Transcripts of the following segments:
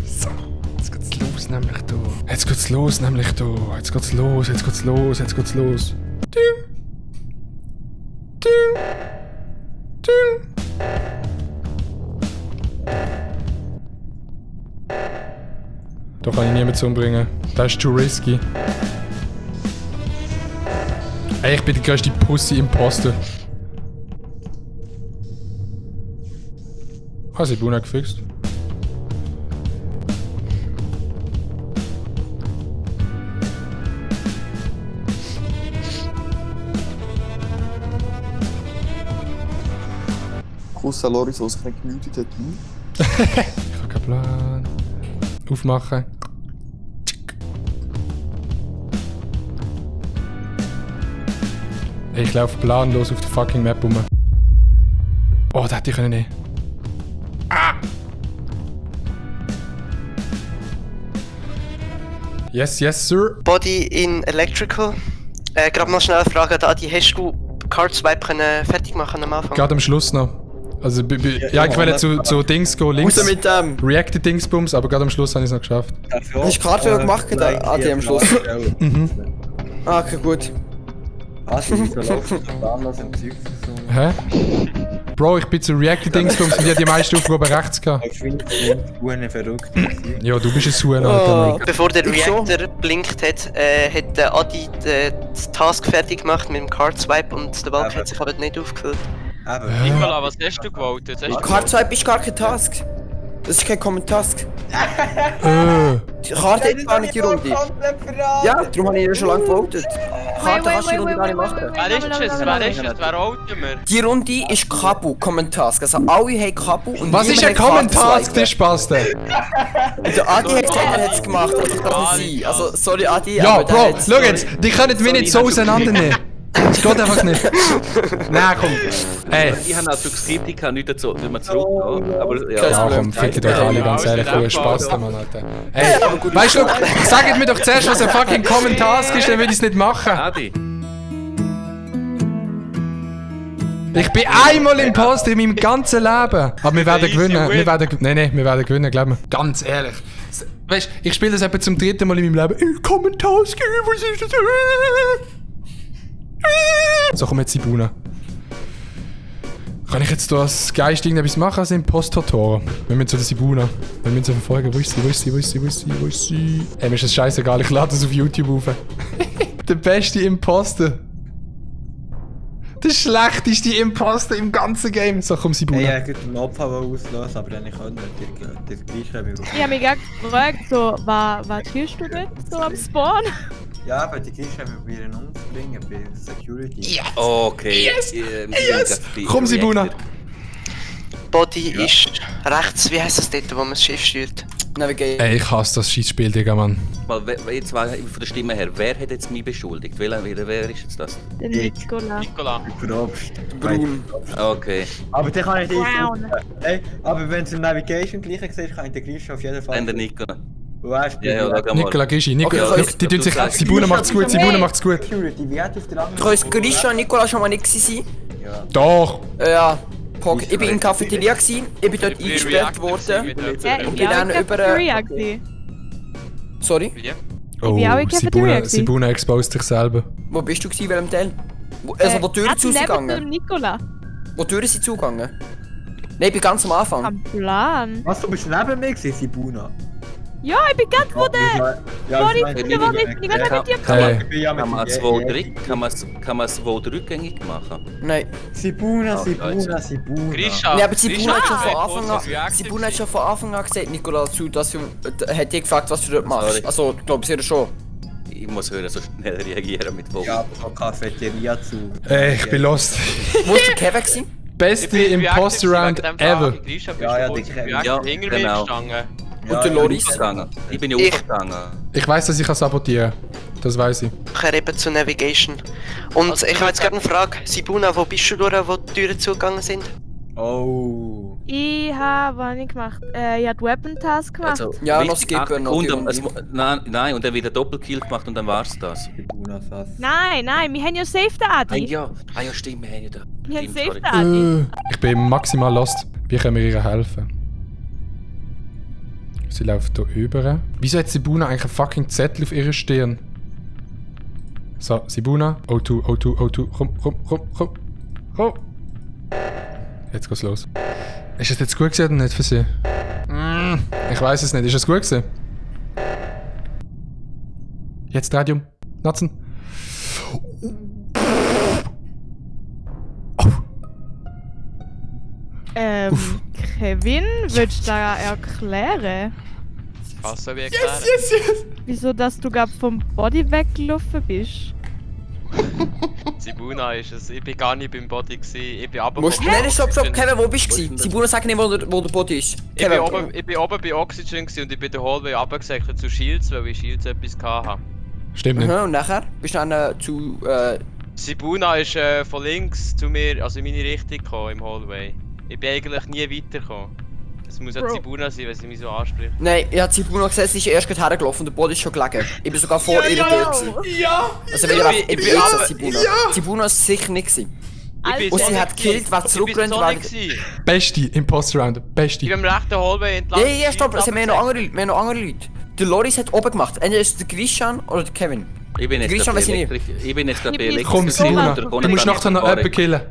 So, jetzt geht's los nämlich da. Jetzt geht's los nämlich da. Jetzt geht's los, jetzt geht's los, jetzt geht's los. Ding. Ding. Ding. Da kann ich niemanden umbringen. Das ist too risky. Ey, ich bin die größte Pussy-Imposter. Hast du die Buna gefixt? Kuss an Loris, der sich nicht gemütet hat. Ich habe keinen Plan. Aufmachen. Ich laufe planlos auf der fucking Map rum. Oh, das hätte ich nicht. Ah! Yes, yes, sir. Body in Electrical. Gerade mal schnell eine Frage an Adi. Hast du Card Swipe fertig machen am Anfang? Gerade am Schluss noch. Also, ja, ich wollte zu Dings gehen, links. Raus mit dem! Reacted Dingsbums, aber gerade am Schluss habe ich es noch geschafft. Hast du Karte gemacht, Adi, am Schluss? Mhm. Ah, okay, gut. Also, wieso laufst du planlos im Zeug so? Hä? Bro, ich bin zu Reacted Dingsbums und ich hatte die meisten Aufgaben rechts gehabt. Ich finde es verrückt. Ja, du bist ein Huhn, Alter. Bevor der Ich schon. Reactor blinkt hat, hat der Adi den Task fertig gemacht mit dem Card Swipe und der Balk hat sich aber nicht aufgefüllt. Aber Nikola, was hast du gewollt? Jetzt hast du Card Swipe ist gar kein Task. Das ist kein Common Task. Die Karte hat gar nicht die Runde. Ja, darum habe ich ja schon lange gewotet. Karte kannst du die Runde gar nicht machen. Wer ist es? Wer ist es? Wer holt mir? Die Runde ist Kabu, Common Task. Also alle haben Kabu und Was ist niemand ein hat Common Karte Task, swipen. der Spaß denn? Der Adi hat gesagt, er hat es gemacht, also das kann nicht sein. Also, sorry Adi, Ja, aber der Bro, hat's- schau jetzt, die können mich nicht so auseinandernehmen. Das geht einfach nicht. Nein, komm. Ey. Ich habe also geskriptet, ich kann nicht dazu, wenn wir zurückgehen. Aber ja, Ja, komm, fickt euch alle, ganz ehrlich, wo ihr Spaß da, Mann, Alter. Ey, weißt du, sagt mir doch zuerst, was ein fucking Common Task ist, dann will ich es nicht machen. Adi, Ich bin einmal Imposter in meinem ganzen Leben. Aber wir werden gewinnen. Wir werden gewinnen, glaub mir. Ganz ehrlich. Weißt du, ich spiele das etwa zum dritten Mal in meinem Leben. Common Task, was ist das? So, komm jetzt die Buna. Kann ich jetzt da als Geist irgendetwas machen als Imposter-Tor? Wir müssen zu der Sibuna. Wir müssen sie verfolgen. Wo ist sie? Wo ist sie? Wo ist sie? Wo ist sie? Wo ist sie? Ey, mir ist das scheißegal. Ich lade das auf YouTube auf. Der beste Imposter. Der schlechteste Imposter im ganzen Game. So, komm, Sibuna. ja, ich wollte den Opfer auslösen, aber dann konnte ich das gleiche wie Ich habe mich gerade gefragt, so, was tust du dort so am Spawn? Ja, aber die Kiste probieren umzubringen bei Security. Ja. okay. Yes. Yes. Komm, Sibuna. Body ist rechts, wie heisst das dort, wo man das Schiff steuert? Navigate. Ey, ich hasse das Scheißspiel, Digga, Mann. Mal, jetzt war von der Stimme her, wer hat jetzt mich beschuldigt? Wer ist jetzt das? Der Nikola. Nikola. Probst. Brun. Okay. Aber dann kann ich dich. Brown. Ey, aber wenn es im Navigation gleich siehst, kann ich den Gleichen auf jeden Fall. Dann der Nikola. Weißt du, Ja, schau mal. Nikola Gischi, Nikola, Okay, die tun sich. du sagst- Sibuna macht's gut, Sibuna macht's gut. Security, wie hat auf der anderen Du kannst Grisha und Nikola schon mal nicht sein. Ja. Doch! Ja. Pog, ich bin in der Cafeteria gewesen, ich bin dort eingesperrt worden. Ja, Und ich die bin auch dann in über- Cafeteria gewesen. Sorry, Wie? Oh, bin auch in Cafeteria Sibuna, gewesen. Sibuna exposed sich selber. wo bist du gewesen, welchem Teil? Also wo die Türen neben dem zugegangen? Nikola. Wo die Türen sind zugegangen? Nein, ich bin ganz am Anfang. Am Plan. Was, du bist neben mir gewesen, Sibuna? Ja, ich bin gerade wo der... Wo ich bin gerade mit dir Hey, Kann man es wohl rückgängig machen? Nein. Sibuna, Grisha. Ah, Ja, aber Sibuna hat schon von Grisha, Anfang kurz, an, was Sibuna hat schon von Anfang an gesagt, Nikola, zu, dass du, hat dich gefragt, was du dort machst. Sorry. Also, ich glaube, sie hat schon. Ich muss hören, so schnell reagieren mit Vogue. Ja, aber so Cafeteria zu. ey, ich bin lost. Wo ist der Kevin gewesen? Beste Imposter Round ever. Ja, Ja, die die kennen- Ja, hinter mir genau. gestanden. Und der Loris? Ich bin ja Ich- aufgegangen. Ich weiss, dass ich kann sabotieren. Das weiss ich. Nachher eben zu Navigation. Und Also, ich habe jetzt gerade eine Frage. Sibuna, wo bist du durch, wo die Türen zugegangen sind? Oh. Ich habe, was habe ich gemacht? Ich habe die Weapon Task gemacht. Also, Ja, noch wichtig, Skipper, 8 noch die Sekunden, Runde. nein, und dann wieder Doppelkill gemacht und dann war's das. Sibuna sass. Nein, wir haben ja safe den Adi. Ja, stimmt, wir haben ja da. Wir haben Stimmt, safe sorry. den Adi. Ich bin maximal lost. Wie können wir ihr helfen? Sie läuft hier rüber. Wieso hat Sibuna eigentlich einen fucking Zettel auf ihrer Stirn? So, Sibuna. O2, O2, O2. Komm. Jetzt geht's los. Ist das jetzt gut gewesen oder nicht für sie? Ich weiß es nicht. Ist es gut gewesen? Jetzt Radium. Nutzen. Kevin, willst du da erklären? Was soll ich erklären? Yes! Wieso, dass du gerade vom Body weggelaufen bist? Sibuna ist es. Ich bin gar nicht beim Body gewesen. Ich bin aber Nein, stopp, Kevin, wo bist du? Sibuna, sag nicht, wo der Body ist. Ich bin oben bei Oxygen gewesen und ich bin den Hallway runtergesäckelt zu Shields, weil ich Shields etwas hatte. Stimmt nicht. Und nachher bist du dann zu... Sibuna ist von links zu mir, also in meine Richtung gekommen im Hallway. Ich bin eigentlich nie weitergekommen. Es muss ja Sibuna sein, wenn sie mich so anspricht. Nein, ich habe Sibuna gesehen, sie ist erst gerade hergelaufen und der Body ist schon gelegen. Ich bin sogar vor ihr dort gewesen. Ja! Also ich bin jetzt an Sibuna. Sibuna ist sicher nicht gewesen. Und sie hat gekillt, wer zurückgerannt war. Beste Imposter Round. Beste. Ich bin im rechten Hallway entlang. Ja, stopp, es haben wir noch andere Leute. Der Loris hat oben gemacht. Entweder ist es der Grishan oder der Kevin. Ich bin jetzt gerade bei Elektrik. Komm, Sibuna. Du musst nachher noch jemanden killen.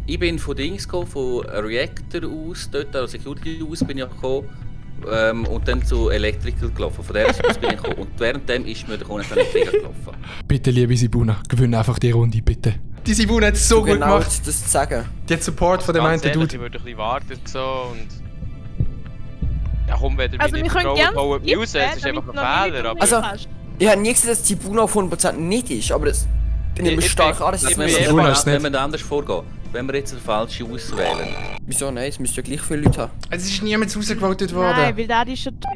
Ich bin von Dings gekommen, von Reactor aus, dort aus Security aus bin ich gekommen. Und dann zu Electrical gelaufen. Von der aus bin ich gekommen. Und währenddem ist mir der Konstantin gelaufen. Bitte, liebe Sibuna, gewinne einfach die Runde, bitte. Die Sibuna hat es so gut genau gemacht. Das zu sagen. Die hat Support von dem einen Dude. Ich würde ein bisschen warten so und... Ja komm, wenn ihr Also mich wir nicht können gerne vertraut, News, es ist einfach ein Fehler. Aber Also, ich habe nie gesagt, dass Sibuna auf 100% nicht ist, aber das bin ich mir stark an, dass es Wenn nicht. wir anders vorgehen, wenn wir jetzt den falschen auswählen. Wieso? Nein, es müsste ja gleich viele Leute haben. Es ist niemand rausgevotet Nein, worden. weil der ist schon tot.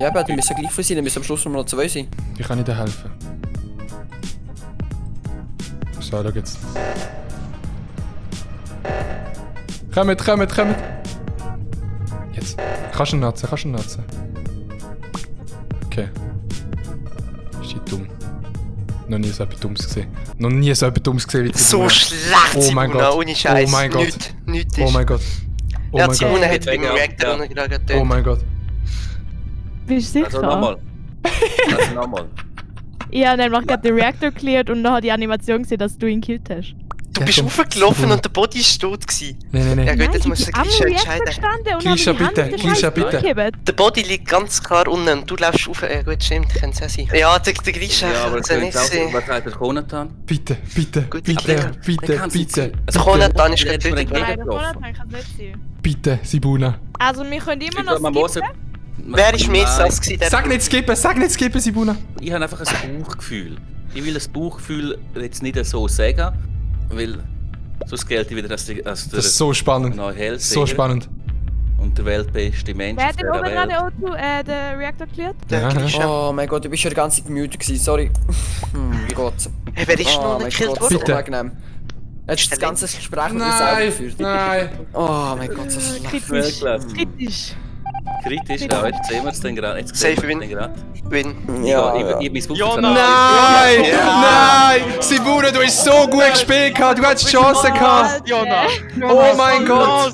Ja, aber die müssen ja gleich viel sein, dann müssen am Schluss noch 2 sein. Wie kann ich dir helfen? So, schau jetzt. Kommt! Jetzt. Kannst du ihn nutzen? Okay. Ist die dumm. Noch nie so etwas Dummes gesehen. Wie die So Sibuna. schlecht, Oh mein Sibuna, Gott. ohne Scheiß. Oh mein Gott. Nichts Oh ist. mein Gott. Oh Ja, mein Sibuna Gott. hat wegen dem Reactor Ja. runtergeladen. Oh mein Gott. Bist du Also sicher? nochmal. Ich habe nämlich gerade den Reactor cleared und dann hat die Animation gesehen, dass du ihn gekillt hast. Du bist komm, hochgelaufen Sibuna. und der Body ist tot gewesen. Nein. Ja gut, jetzt ich muss bin der am Grisha Reactor entscheiden. gestanden und Grisha, habe bitte, meine Hand Grisha, bitte. angegeben. Der Body liegt ganz klar unten und du läufst auf. Gut, stimmt, könnte es auch sein. Ja, der Grisha Ja, aber kann es ja nicht was sehen. hat der Konatan? Bitte. Gut, Bitte. Also Konatan ist Jetzt getötet von worden. Nein, der getroffen. Monat kann es nicht sein. Bitte, Sibuna. Also wir können immer noch Man muss- skippen. Wer ist mehr Sass gewesen? der- Sag nicht skippen, Sibuna. Ich habe einfach ein Bauchgefühl. Ich will das Bauchgefühl jetzt nicht so sagen, weil sonst gilt wieder als der Das ist so spannend. neue Hellseher So spannend. und der weltbeste Mensch Wer auf hat denn dieser oben gerade Welt. den Reactor cleared? Der Ja. Grisha. Oh mein Gott, du bist ja die ganze Zeit gemutet gewesen, sorry. Gott. Hey, wer ist Oh noch mein gekillt Gott, worden? so Bitte. unangenehm. Jetzt ist das ganze Gespräch mit dir selber geführt. Nein. Oh mein Gott, so schlecht. Kritisch. Wirklich. Kritisch. Kritisch, ja, jetzt sehen wir es dann gerade. Jetzt sehen Safe wir es win. dann gerade. Win. Ja, Ich mein Bauchgefühl Ja, sagt- Nein! Sibuna, du hast so gut gespielt gehabt, du hattest Chancen gehabt. Jona! Oh mein Gott!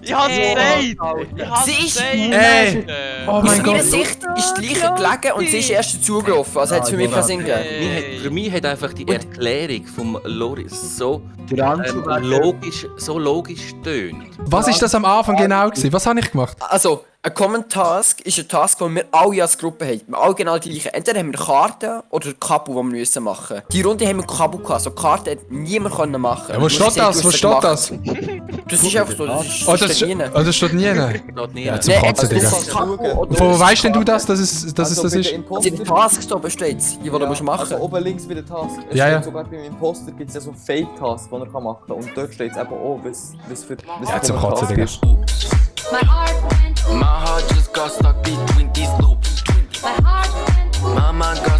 Ich hab's gesagt! Sie ist- Ey. Oh Aus mein meiner Gott. Sicht ist die Leiche gelegen und sie ist erst dazugelaufen, also hat es für mich keinen Sinn gegeben. Für mich hat einfach die Erklärung vom Loris so Der logisch tönt. Was ist das am Anfang genau gewesen? Was habe ich gemacht? Also, ein Common Task ist ein Task, den wir alle als Gruppe haben. Wir alle genau die gleichen. Entweder haben wir Karten oder Kabu, die wir müssen machen müssen. Die Runde haben wir Kabu gehabt, so Karten hat niemand können machen. Ja, wo steht das? Wo steht das? Das ist einfach so, das Oh, steht nie. das steht nie. Steht nie. Ja, zum Nein, Kotzen, entweder Digga. du kannst Kabu oder- Wo weißt denn du das, dass es das ist? Also in den Tasks oben steht es, die du musst machen. Also oben links bei der Task. Es Ja, ja. steht sogar beim Imposter gibt es ja so einen Fake-Task, den er machen kann. Und dort steht es eben auch, was für Ja, zum für ein Kotzen, Task Digga. ist. My heart just got stuck between these loops. My heart went. My mind got